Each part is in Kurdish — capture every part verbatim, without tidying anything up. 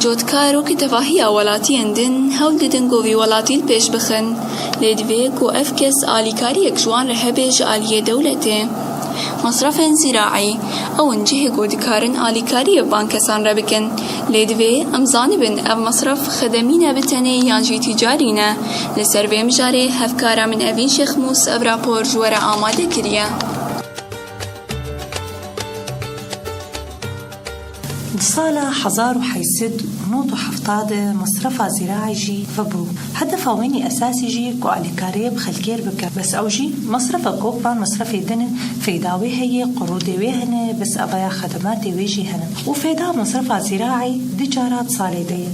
Cotkar wekî tevahiya welatiyên din hewl didin ku vî welatî li pêş bixin, lê divê ku ev kes alîkariyek ji wan re hebe ji aliyê dewletê. Mesrefên zîraî, ew in cihê ku dikarin alîkariyê van kesan re bikin, lê divê em zanibin ev mesref xedemî ne bi tenê yan jî tîcarî ne. Li ser vê mijarê hevkara min Evîn Şêxmûs ev rapor ji we re amade kiriye. Di sala hezar û heyt sed û nod û hefta de mesrefa zîraî jî vebû. Hedefa wênî esasî jî ku alîkariyê bi xelkê re bike. Bes ew jî mesrefek wek van mesrefê din in, feyda wê heye, qurûdê wê hene, bes evaya xedematê wê jî hene. Û feyda mesrefa zîraî du cara di salê de ye.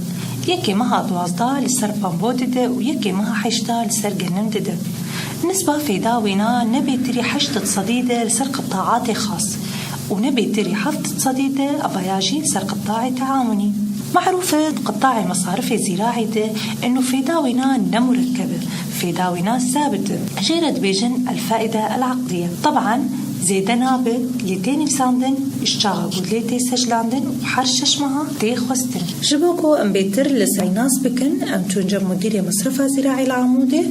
Yekê meha duwazdeh li ser pambo dide û yekê meha heşta li ser genim dide. Nisba feyda wêna ne bêtirî heşt sedî de li ser qitaatê xas û ne bêtirî heft sedî de evaya jî li ser qitaê teawunî. Merûf e di qitaê mesarifê zîraî de ino feyda wêna ne murekkeb e, feyda wêna sabit e. Jê re dibêjin el-faide el-eqdiye. Teban zêde nabe, lê tê nivîsandin, ji çaxa ku lê tê sejlandin û her şeş meha tê xwestin. Ji bo ku em bêtir li ser nas bikin, em çûn cem mudîrê mesrefa zîraî li Amûdê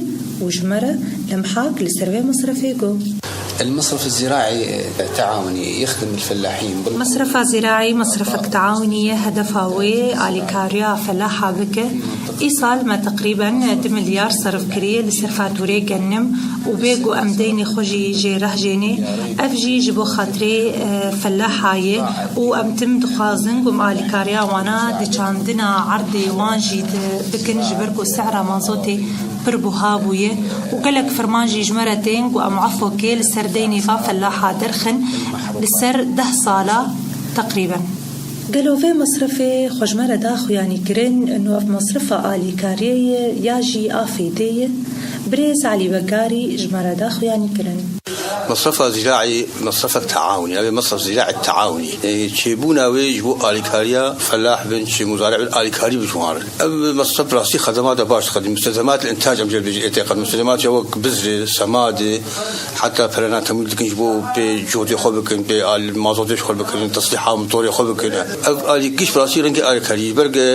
û ji me re Lemhak li ser vê mesrefê got. المصرف الزراعي التعاوني يخدم الفلاحين بال- Mesrefa zîraî mesrefek teawunî ye, hedefa wê alîkariya felaha bike. Îsal me teqrîben du milyar serf kiriye li ser fatûrê genim û bê ku em deynê xwe jî jê rehjênê. Ev jî ji bo xatirê, e, felaha ye û em tim dixwazin ku em alîkariya wana di çandina erdê wan jî di bikin, ji ber ku sehra mazotê pir buha bûye û gelek ferman jî ji me re tên ku em efokê li ser deynê van felaha derxin li ser deh sala teqrîben. Gelo vê mesrefê xwe ji me re da xuyanî kirin, ino ev mesrefa alîkariyê ye ya jî a fêdê ye? Birêz Elî Begarî ji me re da xuyanî kirin. مصرفة زراعي، مصرفة تعاوني، أبي مصرف زراعي تعاوني. Çêbûna wê ji bo alîkariya felah bin, çi muzarî bin, alîkarî bi ji wan re. Ev mesref rastî xedemata baş dixedin. Mustedemat li întac em jê bêjin ê têqin. Mustedemat ya wek bizrê, semadê, heta perena temwîl dikin ji bo pê cotê xwe bikin, pê al-, mazotê ji xwe bikin, teslîha motorê xwe bikin. Ev alî giş bi rastî rengê alîkarî. Ji ber ge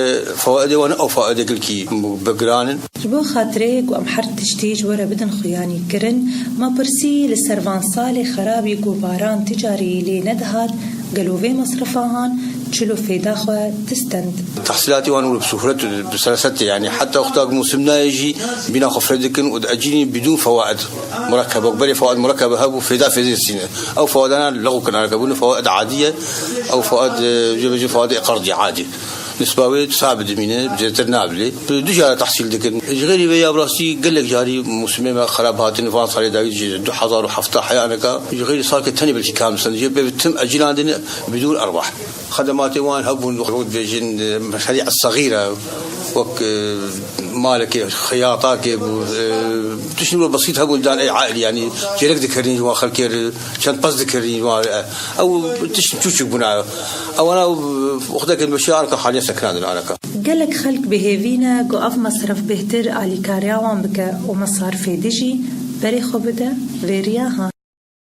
fewaidê wan ew fawaidê gelkî bi giran in. Ji bo xatirê ku em her tiştî ji we re bidin xuyanî kirin, me pirsî li ser van salê xerabî ku baran ticarî lê nedihat, gelo vê mesrefa han çilo fêda xwe tistend. Tehsîlatê wan wilo bi suhret û bi serasetê, yanî heta wexta ku mûsim nayê jî bîna xwe fêr dikin û diecînî bidûn fewaid murekkebe. Berê fewaid murekkebe hebû, fêda fêdê distîne. Ew fewaidana lexw kirin, areke bûne fewaid adî ye. Ew fewaid, e, jê bêjin fewaidê qerdî adî. Nisba wê sabit dimîne, zêdetir nabe lê. Bi du cara tehsîl dikin. Ji xêrî vê ya bi rastî gelek carî mûsimê me xerab hatin, van salê dawî jî du hezar û hevdeh heya neka. Ji xêrî salkê tenê belkî kam disin. Jê pê tim ecîlandin bidûn erbah. Xedematê wan hebûn, wek dibêjin, meşarî segîre, wek, e, malekê, xeyatakê bû, e, tiştên wilo besît hebûn, dan ey aîlî, yanî çêlek dikirin ji wan xelkê re, çend pez dikirin ji wan re. Ew tişt çûçik bûna. Ewana xwedekên meşe arka haliye seknandin arka. Gelek xelk bi hêvî ne ku ev mesref bêhtir alîkariya wan bike û mesarifê dijî berê xwe bide vê riya han.